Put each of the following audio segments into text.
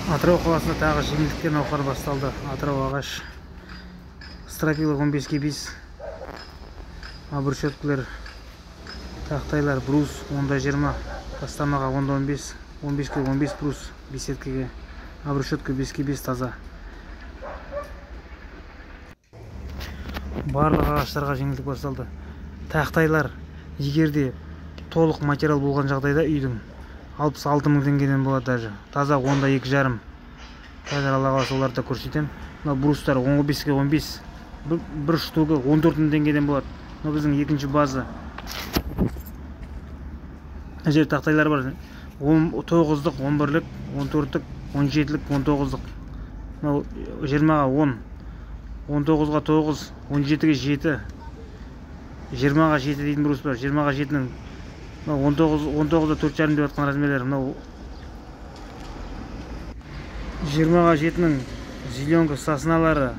Атырау қаласында тағы жеңілдіктер науқаны басталды. Атырау ағаш стропила 15-ке 5, обрешеткілер, тақтайлар, брус 10-20, тастамаға 10-15, 15-ке 15 брус, беседкеге обрешетка 5-ке 5 таза. Барлық ағаштарға жеңілдік басталды. Тақтайлар егер де толық материал болған жағдайда үйдің 66 мың теңгеден болады даже. Таза 10-2,5. Қазір Алла қаласа оларды да көрсетемін. Мына брустар 15-ке 15, бір штугі 14 мың теңгеден болады. Мына біздің екінші база. Мына жерде тақтайлар бар. 9-дық, 11-лік, 14-тік, 17-лік, 19-дық. Мынау 20-ға 10, 19-ға 9, 17-ге 7, 20-ға 7 дейтін брус бар. 20-ға 7-нің мынау 19-да 4,5 деп жатқан размерлер. Мынау 20-ға 7-нің зеленка сосналары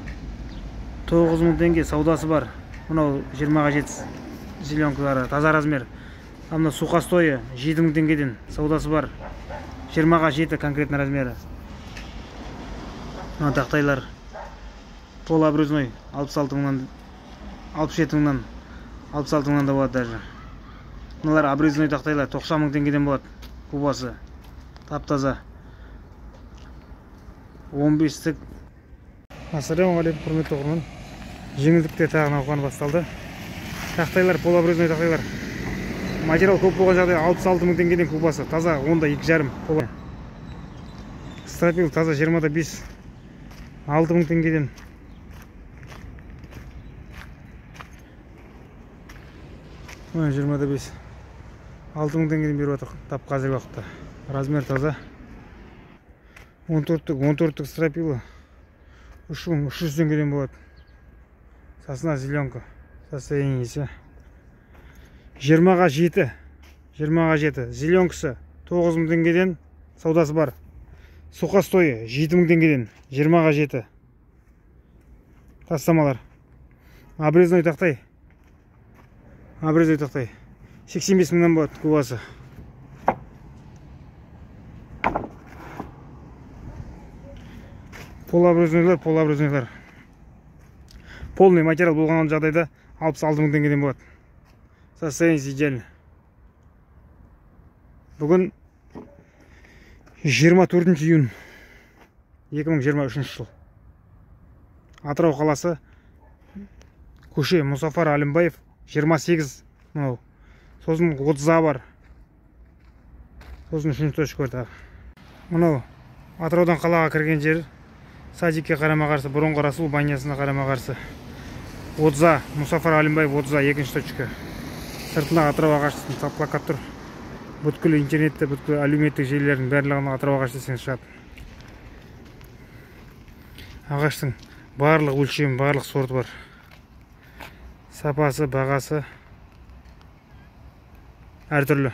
9 мың теңге саудасы бар. Мынау 20-ға 7 зеленкалары таза размер. Ал мына сухостойы 7 мың теңгеден саудасы бар. 20-ға 7 конкретно размері. Мына тақтайлар полуобрезной 66 мыңнан, 67 мыңнан, 66 мыңнан да болады даже. Мыналар обрезной тақтайлар 90 мың теңгеден болады. Кубасы тап-таза. 15-тік. Ассалаумағалейкум, құрметті оқырман. Жеңілдікте тағы науқан басталды. Тақтайлар, полуобрезной тақтайлар. Материал көп болған жағдайда 66 мың теңгеден кубасы. Таза 10-2,5. Стропил таза 20-5. 6 мың теңгеден. Мына 20-5. 6 мың теңгеден беріп жатыр тап қазіргі уақытта. Размер таза. 14-тік, 14-тік стропила 3300 теңгеден болады. Сосна зеленка состояниесі. 20-ға 7, 20-ға 7 зеленкасы 9 мың теңгеден саудасы бар. Сухостойы 7 мың теңгеден 20-ға 7. Тастамалар. Обрезной тақтай. Обрезной тақтай 85 мыңнан болады кубасы. Полуобрезнойлар, полуобрезнойлар. Полный материал болған жағдайда 66 мың теңгеден болады. Состояние идеально. Бүгін 24 июнь 2023 жыл. Атырау қаласы, көше Мұсафар Әлімбаев 28 мынау. Сосын 30А бар. Сосын 3-ші точка бар тағы. Мынау Атыраудан қалаға кірген жер, садикке қарама-қарсы, бұрынғы Расул банясына қарама-қарсы. 30А, Мұсафар Әлімбаев 30А, екінші точка. Сыртында Атырау ағаштың плакат тұр. Бүткіл интернетте, бүткіл әлеуметтік желілердің барлығына Атырау ағаш десеңіз шығады. Ағаштың барлық өлшемі, барлық сорты бар. Сапасы, бағасы әртүрлі.